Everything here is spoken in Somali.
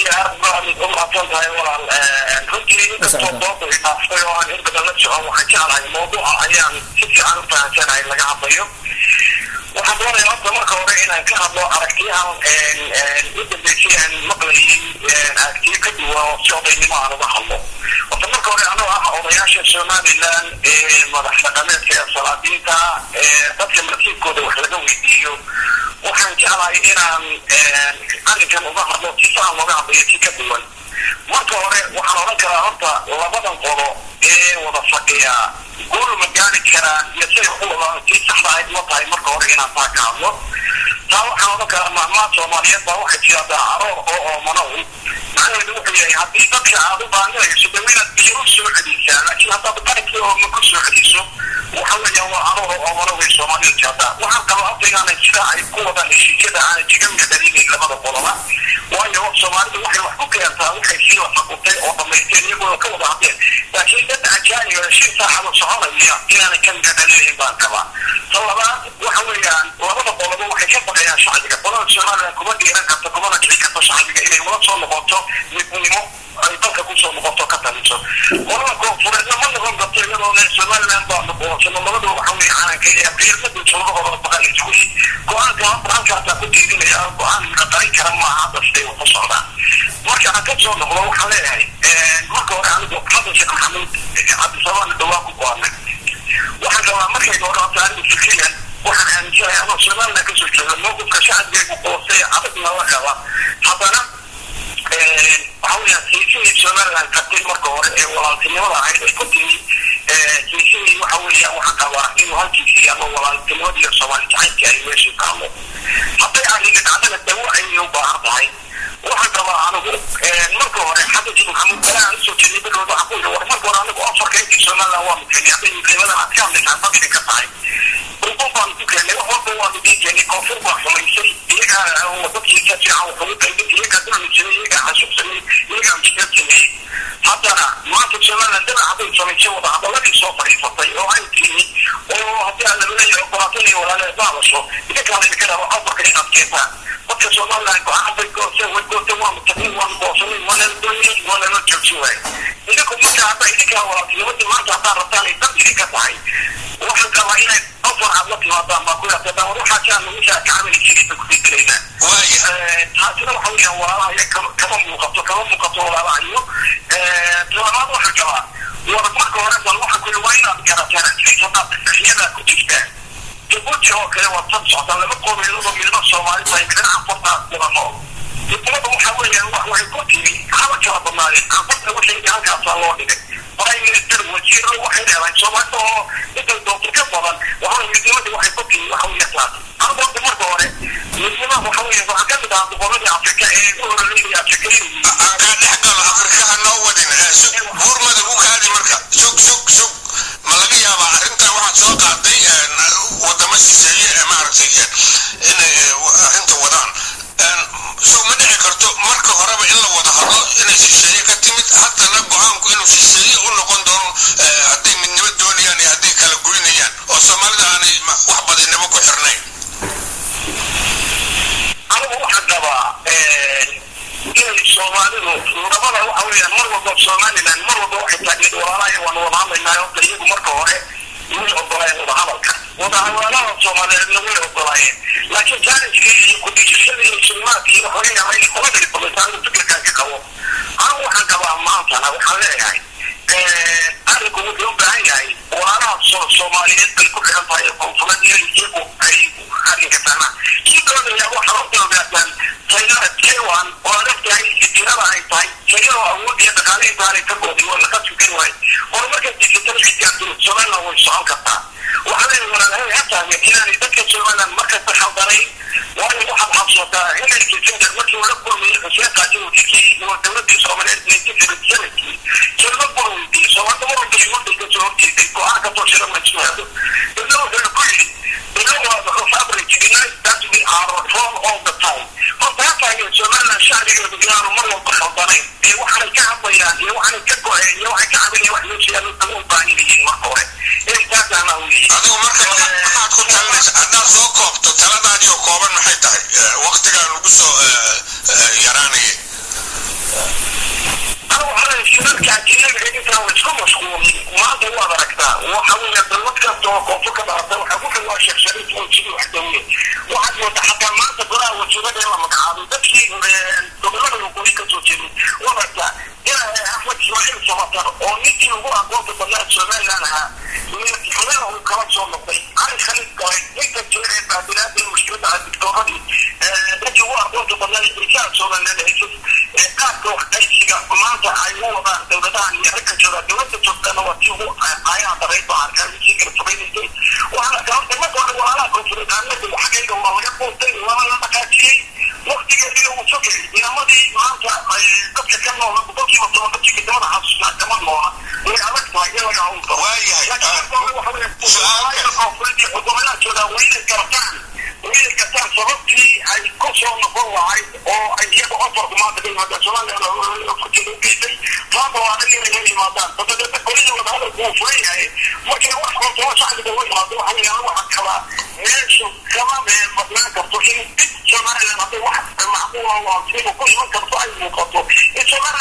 Iyo aad baad u mahadsan tahay, walaal. Runtii inkastoo dooda i dhaaftay oo aan in badan la socon, waxaan jeclahay mawduuca ayaan si fiican u fahansanahay laga hadlayo. Waxaan doonayaa horta marka hore inaan ka hadlo aragtiyahan u dambeysay aan maqlayay, aragtiyo ka duwan oo si odaynimo aan uga hadlo. Horta marka hore, anoo ah odayaasha Somaliland ee madax dhaqameedka ee salaadiinta ee dadka nasiibkooda wax laga weydiiyo, waxaan jeclahay inaan arrinkan uga hadlo si saan looga hadlayo si ka duwan. Marka hore waxaan odhan karaa horta labadan qolo ee wada fadhiya guul ma gaari karaan iyo say u wadaan si saxda ahayd ma tahay? Marka hore inaan taa ka hadlo, taa waxaan odhan karaa mahmaad Soomaaliyeed baa waxay tiraahdaa "Aroor oo oomanow". Macnaheedu wuxuu yahay, haddii dadka aad u baaninayso de inaad biyo u soo celisaa, laakiin haddaad qarkii ooma ku soo celiso, waxa weeyaan waa aroor oo oomano way Soomaalidu tiraahdaa. Waxaan qabaa horta inaanay sidaa ay ku wadaan heshiisyada aanay jigamka dhalinayn labada qoloba, waayo Soomaalidu waxay wax ku keentaa waxay sii wafaqutay oo dhamaysteen iyagoo ka wada hadleen, laakiin dad ajaanib oo heshiis saacado soconaya inaanay ka mida dhalinayn baan qabaa. Ta labaad waxa weeyaan, labada qoloba waxay ka baqayaan shacbiga. Qolada Somaliland kuma dhiiran karto, kumana kici karto shacbiga inay ula soo noqoto midnimo ay dalka kusoo noqoto ka taliso. Qolada koonfureedna ma noqon karto iyadoo le Somaliland baa noqoonsano. Labadaba waxa weeye calanka iyo qiirmada labadooda baqan isku yihi. Go-aanka horta halkaasaa ku tiirinaya, go-aan la qarin kara maaha hadda siday wax u socdaan. Marka aan ka soo noqdo, waxaan leeyahay marka hore anigu Xasan Sheekh Maxamuud Cabdisalaam dhawaan ku go-aanay. Waxaan rabaa markayga hore horta anigu fikriyan waxaan aaminsanahay, anoo Somaliland kasoo jeeda, mowqifka shacabkeegu qoosay adagna la qaba, haddana waxa weeyaan siisihii Somaliland qabtay marka hore ee walaaltinimada ahayd ay ku timi siisihii, waxa weeyaan waxaan qabaa inuu halkiisii ama walaaltinimadii iyo Soomaali jacaylkii ay meeshii taalo. Hadday arrini dhacdana dawo ayay u baahan tahay. Waxaan qabaa anigu marka hore Xasan Sheekh Maxamuud dala aan usoo jeeday badhood waxaan ku yidhi, war marka hore anigu afarka intii Somaliland waa midkeenay, hadday midnimadan aad ka hadlaysaan dabci ka tahay rukun baanu ku keenay, wax walba waanu idiin keenay. Koonfur baa xumaysay, iyagaa dadkii si fiican wax ugu qaybin, iyagaa dulmi jiray, iyagaa xasuuqsanay, iyagaa mushkilad sameeyey. Haddana maanta Somaliland danac hadday samaysay, wada hadaladii soo fadhiisatay oo ay timi oo haddii aan labaleeya ogolaato inay walaaleed la hadasho, idinkaa laydinka rabo afarka inaad keentaan. Dadka Somaliland go-aan bay goosteen, way goosteen, waanu tagnay, waanu goosanay, waanala doonayay, waanala joogsin waayay. Idinku marka hadda idinkaa walaaltinimadii maanta haddaad rabtaan ay dad idinka tahay, waxaan qabaa inay afar aad la timaadaan baa ku yaqaadaan, war waxaa jaa nagu shaa kacamali jiray bay ku bedelaynaa. Taasina waxa weeyaan walaalahayo kama muuqato, kama muuqato walaalahayo. Labaad waxaan qabaa, war marka hore bal waxaan ku yidhi waa inaad garataan atleast haddaad dhexyada ku jirtaan. Jabuuti oo kale waa tan socda, laba qoomiyadood midna Soomaali tahay, midna Canfarta wada nool. Midnimada waxa weeyaan waxay ku timi haba kala badnaadeen, Canfarta wixii halkaasaa loo dhigay, prime minister, wasiiro waxay leedahay Soomaalida oo intay doonto ka badan. Waxa midnimadii waxay ku timi waxa weeye taas. Anigu horta marka hore midnima waxa weeye waxaa ka mid ahaa boqoradii Afrika ee u horeeyay Afrika. Aan kaa dhex galo, Afrika ha noo wadin. Sug, Buurmada u kaadi. Marka sug, sug, sug. Ma laga yaabaa arrintan waxaad soo qaaday wadamo shisheeye ee maaragtay inay arrinta wadaan? So ma dhici karto marka horeba in la wada hadlo inay shisheeye ka timid, haddana go-aanku inuu shisheeye u noqon doono hadday midnimo doonayaan iyo hadday kala goynayaan, oo Soomaalida aanay wax badinimo ku xirnayn? Anigu waxaan qabaa inay Soomaalidu labada waxa weeyaan mar walba Somaliland mar walba waxay taagneed walaalahay waanu wada hadlaynaa. Horta iyagu marka hore way ogolayeen wadahadalka, wadahadalada Soomaaliyeedna way ogolaayeen, laakiin jaaniskii iyo kudishashadii iyo sulimaadkii wax laga yaaba inay qoladani badayso. Anigu fikirkaan ka qabo, anigu waxaan qabaa maantana waxaan leeyahay arrinku wuxuu u baahan yahay walaalaha Soomaaliyeed bay ku xiran tahay koonfureed iyo iyagu ay arrinka fahmaan. Kii doonaya waxaa horta ogaataan China, Taiwan oo aad ogtahay tirada ay tahay China oo awood iyo dhaqaale intaanay ka goodin waa laga tukan waay. Horumarka digital xitaa Somaliland way socon kartaa. Waxaa leeyahay walaalahay ha fahmeen inaanay dadka Somaliland markasta khaldanayn, waayo waxaad xabsootaa Henry Kissinger markii uu la kulmayay Xuseen Qaasim, wasiirkii dowladii Soomaaliyeed 1977kii, kelmad buu weydiiyey. Soomaalida mar walba shuruuday kasoo horjeeday go-aan kasoo shira ma isku hado. Dadna wuxuu ku yidhi the average that we are wrong all the time. Horta ha fahmeen Somaliland shacbigeedu inaanu mar walba khaldanayn ee waxaanay ka hadlayaan iyo waxaanay ka go-een iyo waxay ka cabinayaan wax loo jeedaa uga u baahan yihiin marka hore inay taa fahmaan weeye. Adigu marka maxaad ku talinaysa haddaad soo koobto taladaadii oo kooban? Maxay tahay? Waqtigaan ugu soo yaraanaya. Aqoonta badnaa ee bulshada Somaliland haysay ee qaabka wax qaybsiga maanta ay u wadaan dowladahan iyo ragga jooga, dowladda joogtana waa tii ugu aayaha darayd baa arkaa sii kala fogeynaysay. Waxaan arkaa horta marka hore walaalaha koonfureed annagu xaggayga waa laga quustay, waana la dhaqaajiyey, waqtigeediina wuu fogayay. Inamadii maanta dadka ka noola 10% dadkii midnimada xasuusnaa kama noola, way adag tahay in laga hawlgalo. Waayahay. Laakiin marka hore waxa weeye koonfureed iyo gobollada joogaa waa inay gartaan, waa gartaan sababtii ay ku soo noqon lahayd oo ay iyaga ofarku maanta ka yimaadaan Somaliland ofarkeeda u geysay taaba waa adag inay la yimaadaan. Dabadeedna golihii wadahadalku wuu furan yahay. Markay wax koontoa shacbiga la yimaado, waxa weeyaan waxa kala meeshu kama badnaan karto in dib Somaliland hadday wax macquula oo ku iman karto ay muuqato in Somaliland.